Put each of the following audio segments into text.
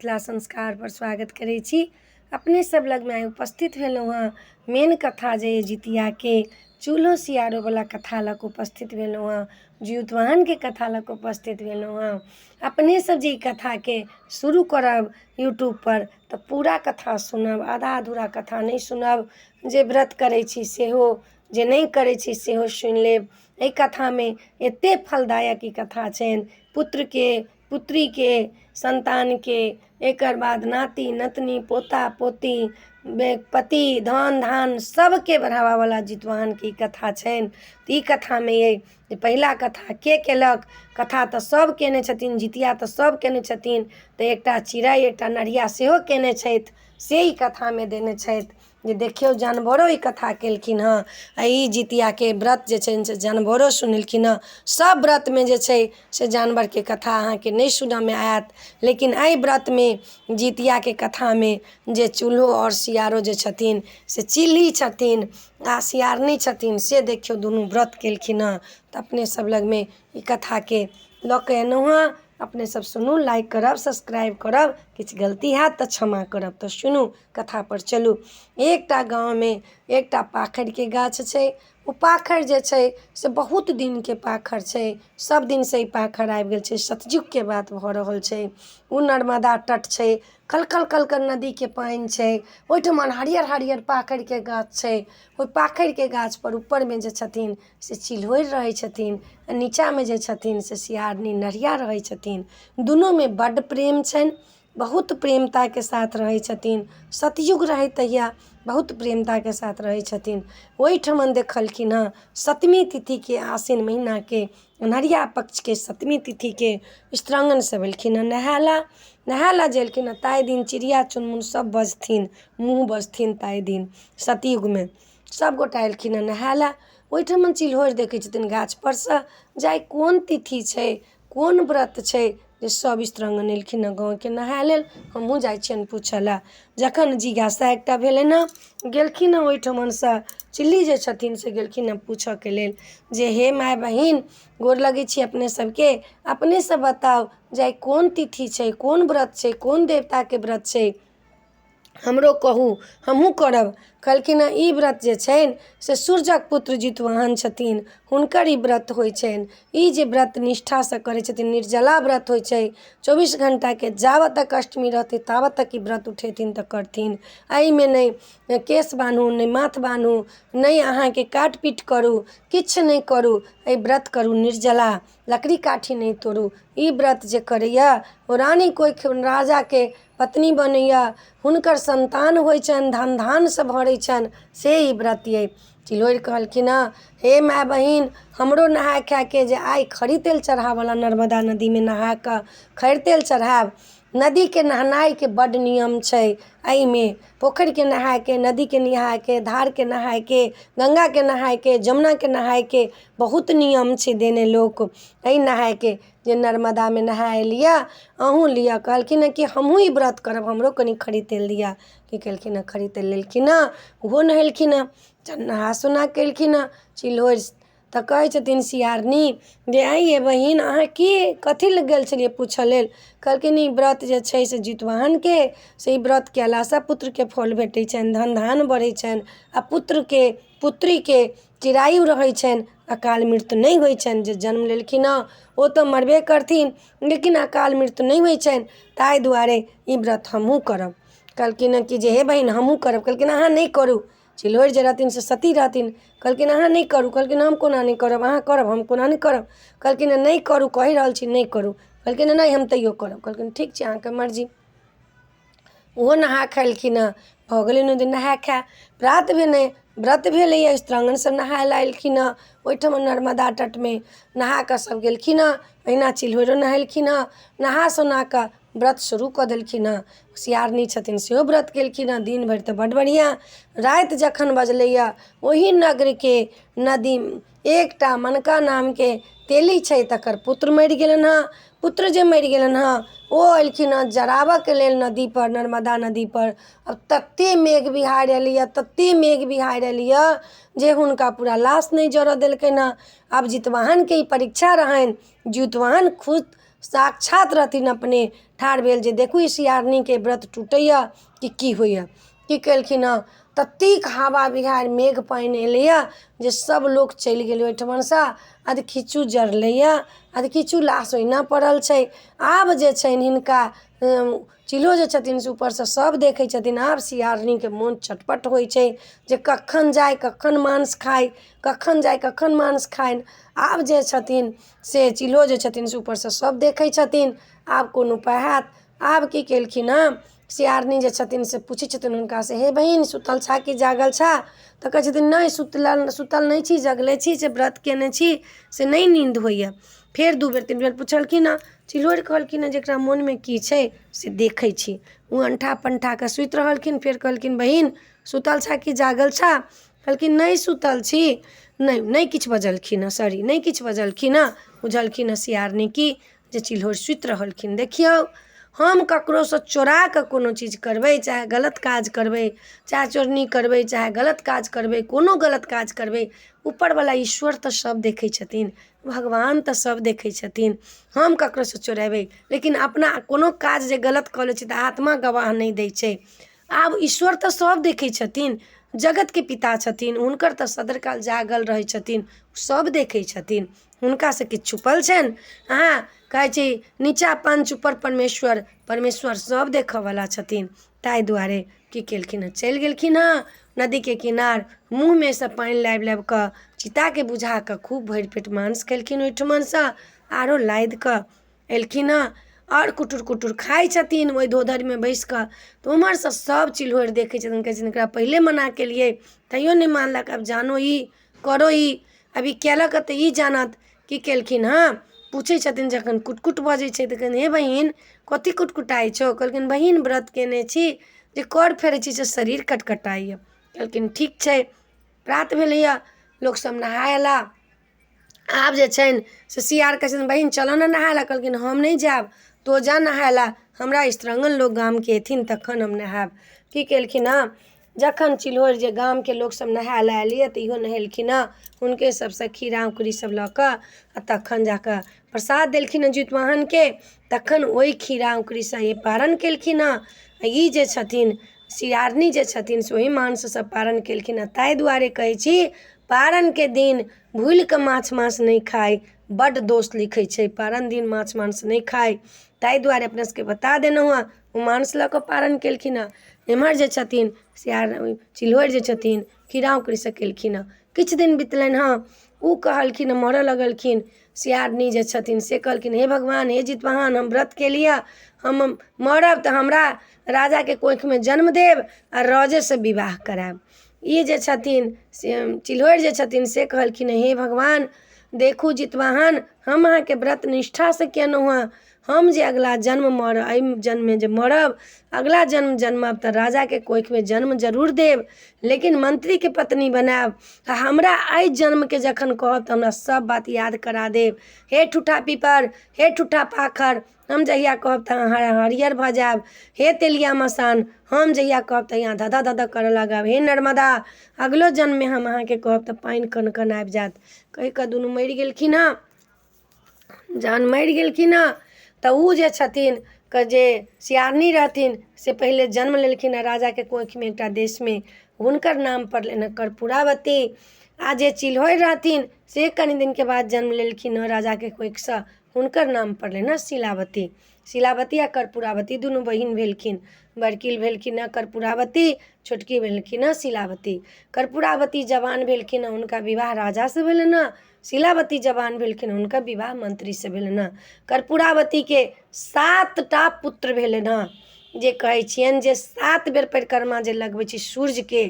मिथिला संस्कार पर स्वागत करै छी। अपने सब लगमे आइ उपस्थित भेलहुँ हँ। मेन कथा जे अइ जितियाके चूल्हो सियारोवला कथा लऽ कऽ उपस्थित भेलहुँ हँ, जिउतवाहनके कथा लऽ कऽ उपस्थित भेलहुँ हँ। अपने सब जे ई कथाके शुरू करब यूट्यूबपर तऽ पूरा कथा सुनब, आधा अधूरा कथा नहि सुनब। जे व्रत करै छी सेहो, जे नहि करै छी सेहो सुनि लेब। एहि कथामे एतेक फलदायक ई कथा छनि, पुत्रके, पुत्रीके, सन्तानके, एकर बाद नाति नतनी पोता पोती पति धन धान सभके बढ़ाबयवला जितवाहनके ई कथा छनि। तऽ ई कथामे अइ जे पहिला कथा के कयलक? कथा तऽ सभ कयने छथिन, जितिया तऽ सभ कयने छथिन, तऽ एकटा चिड़ै एकटा नढ़िया सेहो कयने छथि, से ई कथामे देने छथि जे देखियौ जानवरो ई कथा केलखिन हँ आ ई जितियाके व्रत जे छनि से जानवरो सुनेलखिन हँ। सभ व्रतमे जे छै से जानवरके कथा अहाँके नहि सुनयमे आयत, लेकिन एहि व्रतमे जितियाके कथामे जे चूल्हो आओर सियारो जे छथिन से चिल्ही छथिन आ सियारनी छथिन, से देखियौ दुनू व्रत केलखिन हँ। तऽ अपने सभ लगमे ई कथाके लऽ कऽ एलहुँ हँ। अपने सब सुनू, लाइक करब, सब्सक्राइब करब, किछु गलती हैत तऽ क्षमा करब। तऽ सुनू, कथापर चलू। एकटा गाँवमे एकटा पाखरिके गाछ छै। ओ पाखरि जे छै से बहुत दिनके पाखरि छै, सभ दिनसँ ई पाखरि आबि गेल छै। सतयुगके बात भऽ रहल छै। ओ नर्मदा तट छै, कलकल कलकल नदीके पानि छै। ओहिठमन हरियर हरियर पाखरिके गाछ छै। ओहि पाखरिके गाछपर ऊपरमे जे छथिन से चिल्होरि रहै छथिन आ नीचाँमे जे छथिन से सियारनी नढ़िया रहै छथिन। दुनूमे बड्ड प्रेम छनि, बहुत प्रेमताके साथ रहै छथिन। सतयुग रहै तहिया, बहुत प्रेमताके साथ रहै छथिन। ओहिठमन देखलखिन हँ सतमी तिथिके, आसिन महीनाके अन्हरिया पक्षके सतमी तिथिके स्त्रांगण सब एलखिन हँ नहाय लए। नहाय लए जे एलखिन हँ ताहि दिन चिड़िया चुनमुन सब बजथिन, मुँह बजथिन। ताहि दिन सतयुगमे सभगोटा एलखिन हँ नहाय लए। ओहिठमन चिल्होरि देखै छथिन गाछपर सँ जे आइ कोन तिथि छै, कोन व्रत छै जे सभ स्त्रांगण एलखिन हँ गाँवके नहाय लेल, हमहूँ जाइ छियनि पूछय लए। जखन जिज्ञासा एकटा भेलनि हँ, गेलखिन हँ ओहिठमनसँ चिल्ली जे छथिन से गेलखिन हँ पूछयके लेल जे हे माय बहिन, गोर लगै छी अपने सबके, अपनेसँ बताउ जे आइ कोन तिथि छै, कोन व्रत छै, कोन देवताके व्रत छै, हमरो कहू, हमहूँ करब। कहलखिन हँ ई व्रत जे छनि से सूर्यक पुत्र जितवाहन छथिन, हुनकर ई व्रत होइ छनि। ई जे व्रत निष्ठासँ करै छथिन, निर्जला व्रत होइ छै। 24 घण्टाके जाबत तक अष्टमी रहतै ताबत तक ई व्रत उठेथिन तऽ करथिन। एहिमे नहि केश बान्हू, नहि माथ बान्हू, नहि अहाँके काट पीट करू, किछु नहि करू, एहि व्रत करू निर्जला, लकड़ी काठी नहि तोड़ू। ई व्रत जे करैए ओ रानी कोखि राजाके पत्नी बनैए, हुनकर सन्तान होइ छनि, धन धानसँ भरै छनि, से ई व्रत अइ। चिल्होरि कहलखिन हँ हे माय बहिन, हमरो नहाय खायके जे आइ खरी तेल चढ़ाबय नर्मदा नदीमे नहा कऽ खरी तेल चढ़ायब। नदीके नहेनाइके बड्ड नियम छै। एहिमे पोखरिके नहायके, नदीके नहायके, धारके नहायके, गङ्गाके नहायके, जमुनाके नहायके बहुत नियम छै देने लोक। एहि नहायके जे नर्मदामे नहाय लिअ, अहूँ लिअ। कहलखिन हँ कि हमहूँ ई व्रत करब, हमरो कनि खरी तेल दिअ। की केलखिन हँ? खरी तेल लेलखिन हँ, ओहो नहेलखिन हँ। जब नहा सोना कऽ एलखिन हँ चिल्होरि तऽ कहै छथिन सियारनी जे आँय यै बहिन, अहाँ की कथी लए गेल छलियै पूछय लेल? कहलखिन ई व्रत जे छै से जितवाहनके, से ई व्रत कयलासँ पुत्रके फल भेटै छनि, धन धान बढ़ै छनि आ पुत्रके पुत्रीके चिरायु रहै छनि, अकाल मृत्यु नहि होइ छनि। जे जन्म लेलखिन हँ ओ तऽ मरबे करथिन, लेकिन अकाल मृत्यु नहि होइ छनि, ताहि दुआरे ई व्रत हमहूँ करब। कहलखिन हँ कि जे हे बहिन, हमहूँ करब। कहलखिन अहाँ नहि करू। चिल्होरि जे रहथिन से सती रहथिन। कहलखिन अहाँ नहि करू। कहलखिन हम कोना नहि करब? अहाँ करब, हम कोना नहि करब? कहलखिन नहि करू, कहि रहल छी नहि करू। कहलखिन नहि, हम तैयो करब। कहलखिन ठीक छै, अहाँके मर्जी। ओहो नहा खेलखिन हँ। भऽ गेलनि ओहि दिन नहाय खाय। प्रात भेने व्रत भेलैए, स्त्रांगण सभ नहाय लए एलखिन हँ ओहिठाम नर्मदा तटमे। नहा कऽ सभ गेलखिन हँ, अहिना चिल्होरिओ नहेलखिन हँ। नहा सोना कऽ व्रत शुरू कऽ देलखिन हँ। सियारनी छथिन सेहो व्रत केलखिन हँ दिन भरि तऽ बड्ड बढ़िआँ। राति जखन बजलैए, ओही नगरके नदी एकटा मनका नामके तेली छै, तकर पुत्र मरि गेलनि हँ। पुत्र जे मरि गेलनि हँ, ओ एलखिन हँ जराबयके लेल नदीपर, नर्मदा नदीपर। आब ततेक मेघ बिहारि एलैए, ततेक मेघ बिहारि एलैए जे हुनका पूरा लाश नहि जरय देलकनि हँ। आब जितवाहनके ई परीक्षा रहनि। जितवाहन खुद साक्षात रहथिन अपने ठाढ़ भेल जे देखू ई सियारनीके व्रत टूटैए कि की होइए। की केलखिन हँ, ततेक हवा बिहाड़ि मेघ पानि एलैए जे सभ लोक चलि गेलै ओहिठमनसँ। अधखिच्चू जरलैए, अधखिच्चू लाश ओहिना पड़ल छै। आब जे छनि हिनका चिल्हो जे छथिन से ऊपरसँ सभ देखै छथिन। आब सियारनीके मोन छटपट होइ छै जे कखन जाइ कखन मांस खाइ, कखन जाइ कखन मांस खाइ। आब जे छथिन से चिल्हो जे छथिन से ऊपरसँ सभ देखै छथिन। आब कोन उपाय हैत? आब की केलखिन हँ, सियारनी जे छथिन से पूछै छथिन हुनकासँ, हे बहिन सुतल छह कि जागल छह? तऽ कहै छथिन नहि, सुतल नहि छी, जगले छी, से व्रत कयने छी, से नहि नीन्द होइए। फेर 2 बेर 3 बेर पुछलखिन हँ। चिल्होरि कहलखिन हँ जेकरा मोनमे की छै से देखै छी। ओ अंठा पंठा कऽ सुति रहलखिन। फेर कहलखिन बहिन सुतल छह कि जागल छह? कहलखिन नहि सुतल छी। नहि नहि किछु बजलखिन हँ, सॉरी, नहि किछु बजलखिन हँ। बुझलखिन हँ सियारनी की जे चिल्होरि सुति रहलखिन। देखियौ, हम ककरोसँ चोरा कऽ कोनो चीज करबै, चाहे गलत काज करबै, चाहे चोरनी करबै, चाहे गलत काज करबै, कोनो गलत काज करबै, ऊपरवला ईश्वर तऽ सभ देखै छथिन, भगवान तऽ सभ देखै छथिन। हम ककरोसँ चोरेबै, लेकिन अपना कोनो काज जे गलत कऽ लै छी तऽ आत्मा गवाह नहि दै छै। आब ईश्वर तऽ सभ देखै छथिन, जगतके पिता छथिन, हुनकर तऽ सदरकाल जागल रहै छथिन, सभ देखै छथिन, हुनकासँ किछु छुपल छनि? अहाँ कहै छी नीचाँ पंच ऊपर परमेश्वर, परमेश्वर सभ देखऽवला छथिन। ताहि दुआरे की केलखिन हँ, चलि गेलखिन हँ नदीके किनार, मुँहमे सँ पानि लाबि लाबि कऽ चिताके बुझा कऽ खूब भरि पेट मांस खेलखिन। ओहिठमनसँ आरो लादि कऽ एलखिन हँ आओर कुटुर कुटुर खाइ छथिन ओहि धोधरिमे बैसि कऽ। तऽ ओम्हरसँ सभ चिल्होरि देखै छथिन, कहै छथिन एकरा पहिले मना केलियै तैयो नहि मानलक, आब जानो ई करो ई, आब ई केलक तऽ ई जानत। की केलखिन हँ, पूछै छथिन जखन कुटकुट बजै छै तऽ कहलखिन हे बहिन कथी कुटकुटाइ छौ? कहलखिन बहिन व्रत कयने छी जे कर फेरै छी से शरीर कटकटाइए। कहलखिन ठीक छै। प्रात भेलैए, लोकसभ नहाय अयला। आब जे छनि से सियार कहै छथिन बहिन चलऽ ने नहाय लए। कहलखिन हम नहि जायब, तो जा नहाय लए, हमरा स्त्रंगन लोक गामके एथिन तखन हम नहायब। की केलखिन हँ, जखन चिल्होरि जे गामके लोकसभ नहाय लए एलियै तऽ इहो नहेलखिन हँ हुनके सभसँ खीरा औँकुरी सभ लऽ कऽ, आ तखन जा कऽ प्रसाद देलखिन हँ जितवाहनके। तखन ओहि खीरा औँकुरीसँ ई पारन केलखिन हँ। ई जे छथिन सियारनी जे छथिन से ओही मांससँ पारन केलखिन हँ। ताहि दुआरे कहै छी पारनके दिन भूलि कऽ माछ माँस नहि खाइ, बड्ड दोष लिखै छै पारन दिन माछ मांस नहि खाइ। ताहि दुआरे अपना सबके बता देलहुँ हँ। ओ मांस लऽ कऽ पारन केलखिन हँ। एम्हर जे छथिन सियार चिल्होरि जे छथिन खीरा औँकुरीसँ केलखिन हँ। किछु दिन बितलनि हँ, ओ कहलखिन मरऽ लगलखिन। सियारनी जे छथिन से कहलखिन हे भगवान, हे जितवाहन, हम व्रत केलियै, हम मरब तऽ हमरा राजाके कोखिमे जन्म देब आ रजेसँ विवाह करायब। ई जे छथिन से चिल्होरि जे छथिन से कहलखिन हे भगवान देखू जितवाहन, हम अहाँके व्रत निष्ठासँ केलहुँ हँ, हम जे अगिला जन्म मरब, एहि जन्ममे जे मरब, अगिला जन्म जन्मब तऽ राजाके कोखिमे जन्म जरूर देब, लेकिन मंत्रीके पत्नी बनायब, आ हमरा एहि जन्मके जखन कहब तऽ हमरा सब बात याद करा देब। हे ठूठा पीपर, हे ठूठा पाखर, हम जहिया कहब तऽ अहाँ हरियर भऽ जायब। हे तेलिया मसान, हम जहिया कहब तहिया धधऽ धधऽ करऽ लागब। हे नर्मदा, अगिलो जन्ममे हम अहाँके कहब तऽ पानि कन कन आबि जायत। कहि कऽ दुनू मरि गेलखिन हँ। जहन मरि गेलखिन हँ तऽ ओ जे छथिन के जे सियारनी रहथिन से पहिले जन्म लेलखिन हँ राजाके कोखिमे एकटा देशमे, हुनकर नाम पड़लनि हँ कर्पूरावती। आ जे चिल्होरि रहथिन से कनि दिनके बाद जन्म लेलखिन हँ राजाके कोखिसँ, हुनकर नाम पड़लनि हँ शिलावती। शिलावती आ कर्पूरावती दुनू बहिन भेलखिन। बड़की भेलखिन हँ कर्पूरावती, छोटकी भेलखिन हँ शिलावती। कर्पूरावती जवान भेलखिन हँ, हुनका विवाह राजासँ भेलनि हँ। शिलावती जवान भेलखिन, हुनकर विवाह मंत्रीसँ भेलनि हँ। कर्पूरावतीके 7टा पुत्र भेलनि हँ। जे कहै छियनि जे 7 बेर परिक्रमा जे लगबै छी सूर्यके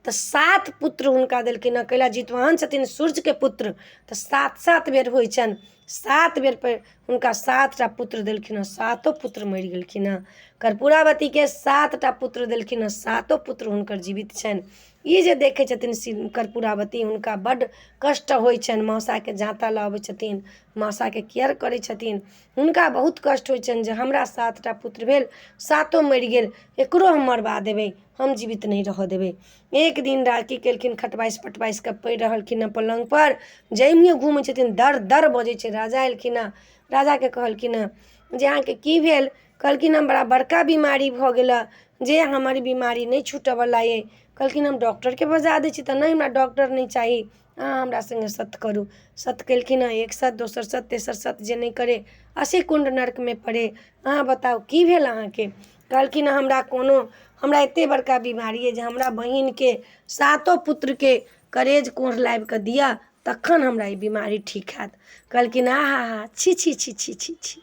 तऽ 7 पुत्र हुनका देलखिन हँ। कैला जितवाहन छथिन सूर्यके पुत्र, तऽ 7-7 बेर होइ छनि। 7 बेर पर हुनका 7टा पुत्र देलखिन हँ, 7 पुत्र मरि गेलखिन हँ। कर्पूरावतीके 7टा पुत्र देलखिन हँ, 7 पुत्र हुनकर जीवित छनि। ई जे देखै छथिन कर्पूरावती, हुनका बड्ड कष्ट होइ छनि। मौसाके जाँता लऽ अबै छथिन, मौसाके केयर करै छथिन, हुनका बहुत कष्ट होइ छनि जे हमरा 7टा पुत्र भेल, 7 मरि गेल, एकरो हम मरबा देबै, हम जीवित नहि रहऽ देबै। एक दिन की केलखिन, खटबासि पटबासि कऽ पड़ि रहलखिन हँ पलङ्गपर, जाहि मुँहे घूमै छथिन दर दर बजै छै। राजा एलखिन हँ, राजाके कहलखिन हँ जे अहाँके की भेल? कहलखिन हमरा बड़का बीमारी भऽ गेल हँ, जे हमर बीमारी नहि छूटऽवला अइ। कहलखिन हम डॉक्टरके बजा दै छी। तऽ नहि, हमरा डॉक्टर नहि चाही, अहाँ हमरा सङ्गे सत करू। सत केलखिन हँ, एक सत, दोसर सत, तेसर सत, जे नहि करे 80 कुण्ड नर्कमे पड़े। अहाँ बताउ की भेल अहाँके? कहलखिन हमरा कोनो, हमरा एतेक बड़का बीमारी अइ जे हमरा बहिनके सातो पुत्रके करेज कोढ़ लाबि कऽ दिअ तखन हमरा ई बीमारी ठीक हैत। कहलखिन आ हा हा, छी छी छी छी छी छी,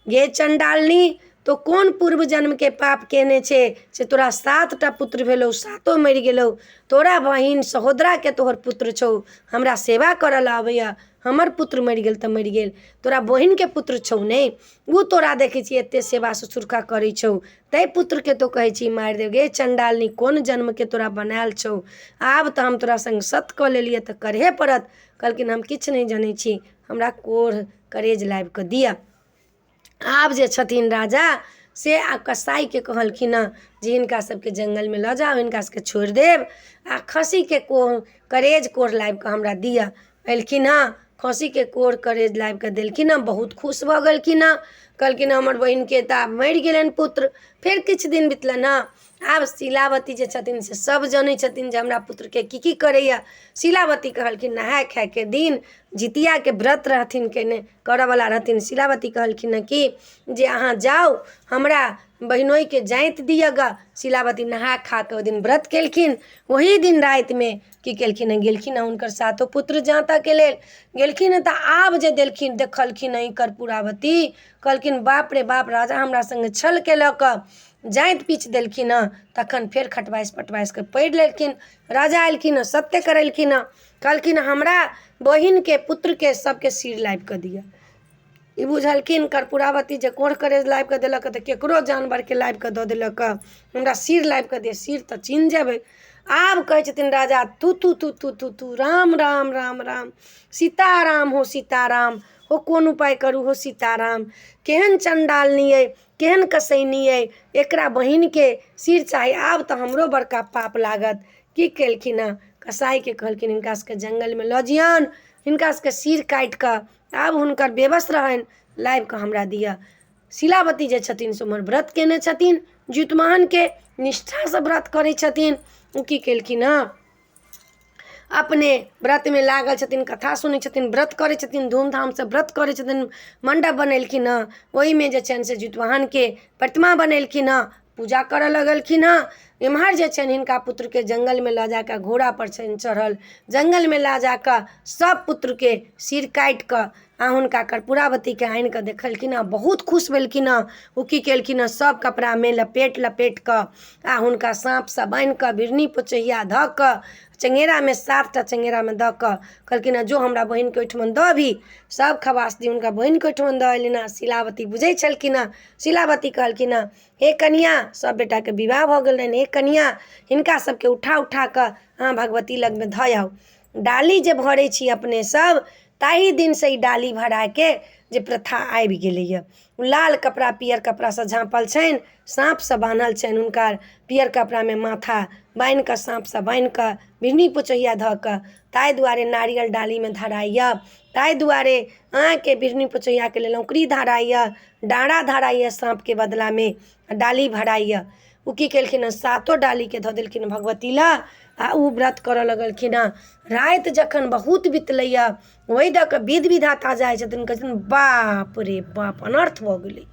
गे चण्डालनी, तो कोन पूर्व जन्मके पाप केने छै से तोरा 7टा पुत्र भेलौ, सातो मरि गेलौ। तोरा बहिन सहोदराके तोहर पुत्र छौ, हमरा सेवा करऽ लए अबैए, हमर पुत्र मरि गेल तऽ मरि गेल, तोरा बहिनके पुत्र छौ ने, ओ तोरा देखै छी एते सेवा ससुरका करै छौ, ताहि पुत्रके तो कहै छी मारि देब। गे चण्डालनी, कोन जन्मके तोरा बनायल छौ? आब तऽ हम तोरा सङ्ग सत कऽ लेलियै तऽ करहे पड़त। कहलखिन हम किछु नहि जनै छी, हमरा कोढ़ करेज लाबि कऽ दिअ। आब जे छथिन राजा से आब कसाइके कहलखिन हँ जे हिनका सबके जङ्गलमे लऽ जाउ, हिनका सबके छोड़ि देब आ खस्सीके कोढ़ करेज कोढ़ लाबि कऽ हमरा दिअ। अयलखिन हँ, खस्सीके कोढ़ करेज लाबि कऽ देलखिन हँ, बहुत खुश भऽ गेलखिन हँ। कहलखिन हमर बहिनके तऽ आब मरि गेलनि पुत्र। फेर किछु दिन बितलनि हँ, आब शीलावती जे छथिन से सब जनै छथिन जे हमरा पुत्रके की की करैए। शीलावती कहलखिन नहाय खायके दिन जितियाके व्रत रहथिन केने, करऽवला रहथिन। शीलावती कहलखिन हँ कि जे अहाँ जाउ, हमरा बहिनोइके जाँति दिअ गऽ। शीलावती नहा खा कऽ ओहि दिन व्रत केलखिन। ओही दिन रातिमे की केलखिन हँ, गेलखिन हँ हुनकर सातो पुत्र जाँतऽके लेल गेलखिन हँ। तऽ आब जे देलखिन, देखलखिन हँ ई कर्पूरावती, कहलखिन बाप रे बाप, राजा हमरा सङ्गे छल केलक, जाँति पीच देलखिन हँ। तखन फेर खटबासि पटबासि कऽ पढ़ि लेलखिन। राजा एलखिन हँ, सत्य करेलखिन हँ, कहलखिन हमरा बहिनके पुत्रके सबके सिर लाबि कऽ दिअ। ई बुझलखिन कर्पूरावती जे कोढ़ करेज लाबि कऽ देलक तऽ केकरो जानवरके लाबि कऽ दऽ देलक, हमरा सिर लाबि कऽ दिअ, सिर तऽ चिन्ह जेबै। आब कहै छथिन राजा तू तू तू तू तू तू, राम राम राम राम, सीताराम हो सीताराम हो, कोन उपाय करू हो सीताराम, केहन चण्डालनी अइ, केहन कसैनी अइ, एकरा बहिनके सिर चाही, आब तऽ हमरो बड़का पाप लागत। की केलखिन हँ, कसाइके कहलखिन हिनका सबके जङ्गलमे लऽ जइयौन, हिनका सबके सिर काटि कऽ, आब हुनकर बेबस रहनि, लाबि कऽ हमरा दिअ। शीलावती जे छथिन से उम्हर व्रत केने छथिन, जितवाहनके निष्ठासँ व्रत करै छथिन। ओ की केलखिन हँ, अपने व्रतमे लागल छथिन, कथा सुनै छथिन, व्रत करै छथिन, धूमधामसँ व्रत करै छथिन। मण्डप बनेलखिन हँ, ओहिमे जे छनि से जितवाहनके प्रतिमा बनेलखिन हँ, पूजा करऽ लगलखिन हँ। एम्हर जे छनि हिनका पुत्रके जङ्गलमे लऽ जाकऽ घोड़ापर छनि चढ़ल, जङ्गलमे लऽ जाकऽ सब पुत्रके सिर काटि कऽ आ हुनका कर्पूरावतीके आनि कऽ देखलखिन हँ, बहुत खुश भेलखिन हँ। ओ की केलखिन हँ, सब कपड़ामे लपेट लपेट कऽ आ हुनका साँपसँ बान्हि कऽ बिरनी पोचहिया धऽ कऽ चङ्गेरामे 7टा चङ्गेरामे दऽ कऽ कहलखिन हँ जो हमरा बहिनके ओहिठमन दऽ अबही। सब खबासनी हुनका बहिनके ओहिठमन दऽ एलनि हँ। शीलावती बुझै छलखिन हँ। शीलावती कहलखिन हँ हे कनिआ, सब बेटाके विवाह भऽ गेल रहनि, हे कनिआ, हिनका सबके उठा उठा कऽ अहाँ भगवती लगमे धऽ आउ। डाली जे भरै छी अपने सब, ताहि दिनसँ ई डाली भराके जे प्रथा आबि गेलैए। ओ लाल कपड़ा पियर कपड़ासँ झाँपल छनि, साँपसँ बान्हल छनि हुनका, पियर कपड़ामे माथा बान्हि कऽ साँपसँ बान्हि कऽ बिरनी पोचहिया धऽ कऽ, ताहि दुआरे नारियल डालीमे धराइए, ताहि दुआरे अहाँके बिरनी पोचहियाके लेल औकरी धराइए, डाँड़ा धराइए साँपके बदलामे, डाली भराइए। ओ की केलखिन हँ, सातो डालीके धऽ देलखिन भगवती लग आ ओ व्रत करऽ लगलखिन हँ। राति जखन बहुत बितलैए, ओहि दऽ कऽ विध विधाता जाइ छथिन, कहै छथिन बाप रे बाप, अनर्थ भऽ गेलै।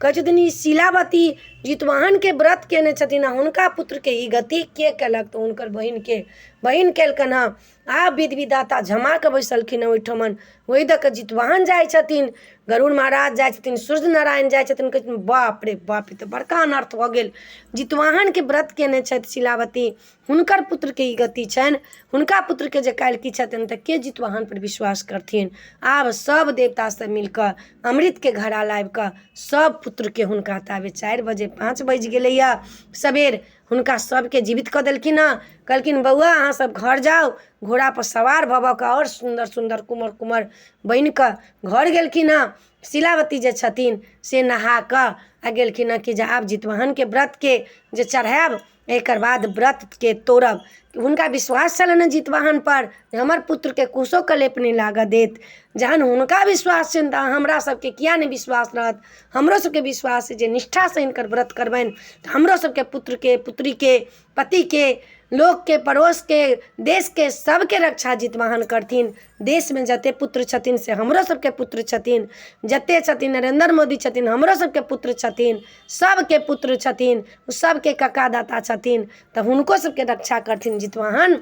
कहै छथिन ई शीलावती जितवाहनके व्रत केने छथिन आ हुनका पुत्रके ई गति के केलक? तऽ हुनकर बहिनके बहिन केलकनि हँ। आब विध विधाता झमा कऽ बैसलखिन हँ ओहिठमन। ओहि दऽ कऽ जितवाहन जाइ छथिन, गरुड़ महाराज जाइ छथिन, सूर्य नारायण जाइ छथिन, कहै छथिन बाप रे बाप, ई तऽ बड़का अनर्थ भऽ गेल। जितवाहनके व्रत केने छथि शीलावती, हुनकर पुत्रके ई गति छनि, हुनका पुत्रके जे काल्हि की छथिन तऽ के जितवाहनपर विश्वास करथिन? आब सब देवता सब मिलकऽ अमृतके घड़ा लाबि कऽ सब पुत्रके हुनका ताबे 4 बजे 5 बजि गेलैए सबेर, हुनका सबके जीवित कऽ देलखिन हँ। कहलखिन बौआ अहाँ सब घर जाउ, घोड़ापर सवार भऽ भऽ कऽ आओर सुन्दर सुन्दर कुमर कुमर बनि कऽ घर गेलखिन हँ। शीलावती जे छथिन से नहा कऽ आ गेलखिन हँ कि जे आब जितवाहनके व्रतके जे चढ़ायब, एकर बाद व्रतके तोड़ब। हुनका विश्वास छलनि हँ जितवाहनपर जे हमर पुत्रके कुशो कलेप नहि लागऽ देत। जहन हुनका विश्वास छनि तऽ हमरा सबके किया नहि विश्वास रहत? हमरो सबके विश्वास जे निष्ठासँ हिनकर व्रत करबनि तऽ हमरो सबके पुत्रके, पुत्रीके, पतिके, लोकके, पड़ोसके, देशके, सबके रक्षा जितवाहन करथिन। देशमे जते पुत्र छथिन से हमरो सबके पुत्र छथिन। जते छथिन नरेन्द्र मोदी छथिन, हमरो सबके पुत्र छथिन। सबके पुत्र छथिन, सबके कका दाता छथिन, तऽ हुनको सबके रक्षा करथिन जितवाहन।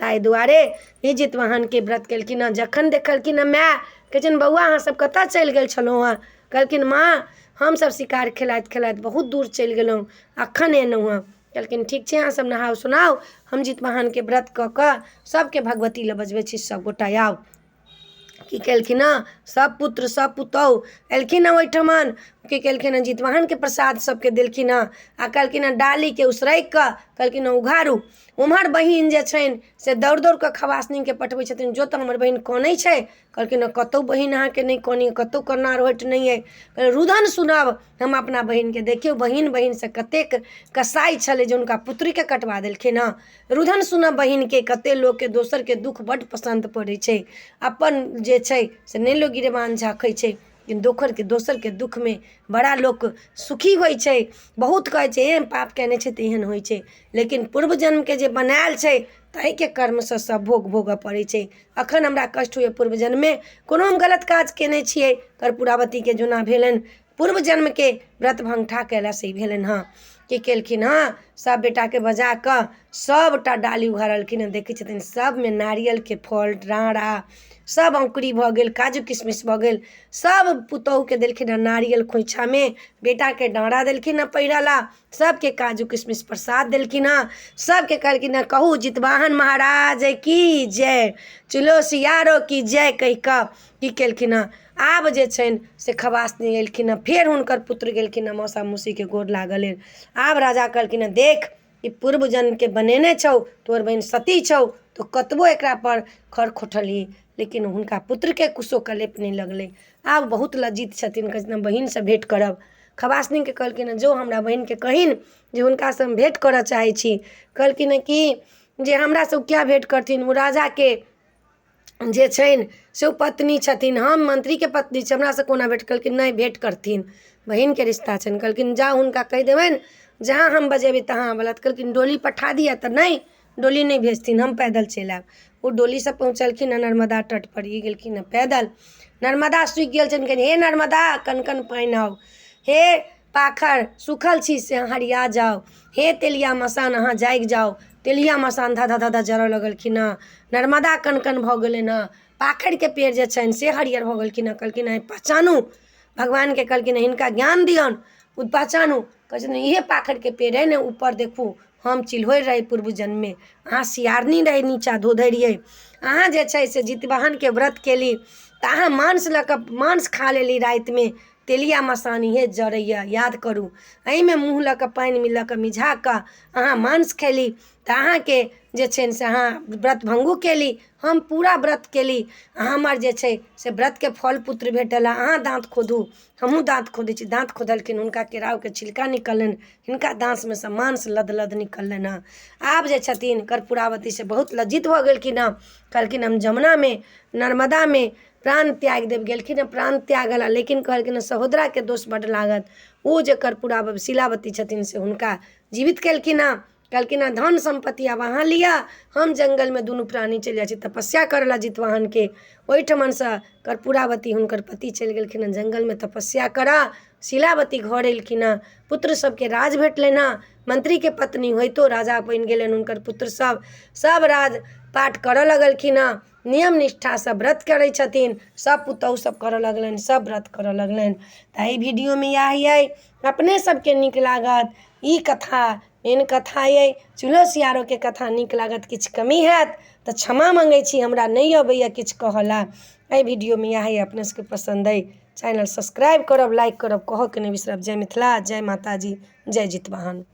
ताहि दुआरे ई जितवाहनके व्रत केलखिन हँ। जखन देखलखिन हँ माय, कहै छनि, बौआ, अहाँ सब कतऽ चलि गेल छलहुँ हँ? कहलखिन, माँ, हमसब शिकार खेलाइत खेलाइत बहुत दूर चलि गेलहुँ, अखन एलहुँ हँ। कहलखिन, ठीक छै, अहाँ सब नहाउ सुनाउ, हम जितवाहनके व्रत कऽ कऽ सबके भगवती लए बजबै छी, सब गोटा आउ। की केलखिन हँ? सब पुत्र, सब पुतहु एलखिन हँ ओहिठमन। की केलखिन हँ? जितवाहनके प्रसाद सबके देलखिन हँ आ कहलखिन हँ, डालीके उसरगि कऽ कहलखिन हँ, उघारू। उम्हर बहिन जे छनि से दौड़ दौड़ कऽ खवासनीके पठबै छथिन, जो तऽ हमर बहिन कनै छै। कहलखिन हँ, कतहु बहिन अहाँके नहि कनै, कतहु कन्ना रोहटि नहि अइ, रुदन सुनब हम अपना बहिनके। देखियौ, बहिन बहिनसँ कतेक कसाइ छलै जे हुनका पुत्रीके कटवा देलखिन हँ। रुदन सुनब बहिनके। कते लोकके दोसरके दुःख बड्ड पसन्द पड़ै छै, अपन जे छै से नहि लोक गिरेबान झाँकै छै, लेकिन दोसरके दुःखमे बड़ा लोक सुखी होइ छै। बहुत कहै छै, एहन पाप कयने छै तऽ एहन होइ छै, लेकिन पूर्व जन्मके जे बनायल छै ताहिके कर्मसँ सब भोग भोगऽ पड़ै छै। अखन हमरा कष्ट होइए, पूर्व जन्ममे कोनो हम गलत काज केने छियै। कर्पूरावतीके जेना भेलनि, पूर्व जन्मके व्रत भङ्गठा कयलासँ ई भेलनि हँ। की केलखिन हँ? सभ बेटाके बजा कऽ सभटा डाली उघारलखिन हँ। देखै छथिन सभमे नारियलके फल, डाँरा सभ औँकुरी भऽ गेल, काजू किशमिश भऽ गेल। सभ पुतहुके देलखिन हँ नारियल खोँइछामे, बेटाके डाँरा देलखिन हँ पहिरऽ ला, सबके काजू किशमिश प्रसाद देलखिन हँ। सबके कहलखिन हँ, कहू जितवाहन महाराज की जय, चलो सियारो की जय। कहि कऽ की केलखिन हँ? आब जे छनि से खवासनी एलखिन हँ, फेर हुनकर पुत्र गेलखिन हँ मौसा मौसीके गोर लागऽ लेल। आब राजा कहलखिन हँ, देख, ई पूर्व जन्मके बनेने छौ, तोहर बहिन सती छौ, तऽ कतबो एकरापर खर खोँटलही लेकिन हुनका पुत्रके कुशो कलेप नहि लगलै। आब बहुत लज्जित छथिन, कहै छथिन, बहिनसँ भेँट करब। खवासनीके कहलखिन हँ, जो हमरा बहिनके कहिन जे हुनकासँ हम भेँट करऽ चाहै छी। कहलखिन हँ कि जे हमरासँ ओ किया भेँट करथिन? ओ राजाके जे छनि से ओ पत्नी छथिन, हम मन्त्रीके पत्नी छी, हमरासँ कोना भेँट? कहलखिन, नहि, भेँट करथिन, बहिनके रिश्ता छनि। कहलखिन, जाउ, हुनका कहि देबनि जहाँ हम बजेबै तहाँ आबऽ लए। तऽ कहलखिन, डोली पठा दिअ। तऽ नहि, डोली नहि भेजथिन, हम पैदल चलि आयब। ओ डोलीसँ पहुँचलखिन हँ नर्मदा तटपर, ई गेलखिन हँ पैदल। नर्मदा सूखि गेल छनि। हे नर्मदा, कन कन पानि आउ, हे पाखर सूखल छी से हरिया जाउ, हे तेलिया मसान अहाँ जागि जाउ। तेलिया मसान धऽ धऽ धऽ जरऽ लगलखिन हँ। नर्मदा कन कन भऽ गेलनि हँ। पाखरिके पेड़ जे छनि से हरियर भऽ गेलखिन हँ। कहलखिन हँ, पहचानू। भगवानके कहलखिन, हिनका ज्ञान दियौन, ओ पहचानू। कहै छथिन, इहे पाखरिके पेड़ अइ ने? ऊपर देखू, हम चिल्होरि रही पूर्व जन्ममे, अहाँ सियारनी रही, नीचाँ धोधरि रहियै। अहाँ जे छै से जितवाहनके व्रत केली तऽ अहाँ मांस लऽ कऽ मांस खा लेली रातिमे। तेलिया मसान इहे जरैए, याद करू। एहिमे मुँह लऽ कऽ पानिमे लऽ कऽ मिझा कऽ अहाँ मांस खयली तऽ अहाँके जे छनि से अहाँ व्रत भङ्गो केली। हम पूरा व्रत केली, हमर जे छै से व्रतके फल पुत्र भेटल। अहाँ दाँत खोधू, हमहूँ दाँत खोधै छी। दाँत खोदलखिन, हुनका केरावके छिलका निकललनि, हिनका दाँतमे सँ मांस लद लद निकललनि हँ। आब जे छथिन कर्पूरावती से बहुत लज्जित भऽ गेलखिन हँ। कहलखिन, हम जमुनामे नर्मदामे प्राण त्यागि देब। गेलखिन हँ प्राण त्यागऽ लए, लेकिन कहलखिन हँ, सहोदराके दोष बड्ड लागत। ओ जे कर्पूरा शिलावती छथिन से हुनका जीवित केलखिन हँ। कहलखिन हँ, धन सम्पत्ति आब अहाँ लिअ, हम जङ्गलमे दुनू प्राणी चलि जाइ छी तपस्या करऽ लए जितवाहनके। ओहिठमनसँ कर्पूरावती, हुनकर पति चलि गेलखिन हँ जङ्गलमे तपस्या करऽ। शिलावती घर एलखिन हँ, पुत्र सबके राज भेटलनि हँ। मन्त्रीके पत्नी होइतो राजा बनि गेलनि हुनकर पुत्र सब। सब राज पाठ करऽ लगलखिन हँ, नियम निष्ठासँ व्रत करै छथिन। सब पुतहु सब करऽ लगलनि, सब व्रत करऽ लगलनि। तऽ एहि वीडियोमे इएह अइ। अपने सबके नीक लागत ई कथा, मेन कथा अइ चूल्हो सियारोके कथा नीक लागत। किछु कमी हैत तऽ क्षमा मङ्गै छी, हमरा नहि अबैए किछु कहऽ लए। एहि वीडियोमे इएह अइ। अपने सबके पसन्द अइ, चैनल सब्सक्राइब करब, लाइक करब, कहऽके नहि बिसरब। जय मिथिला, जय माताजी, जय जितवाहन।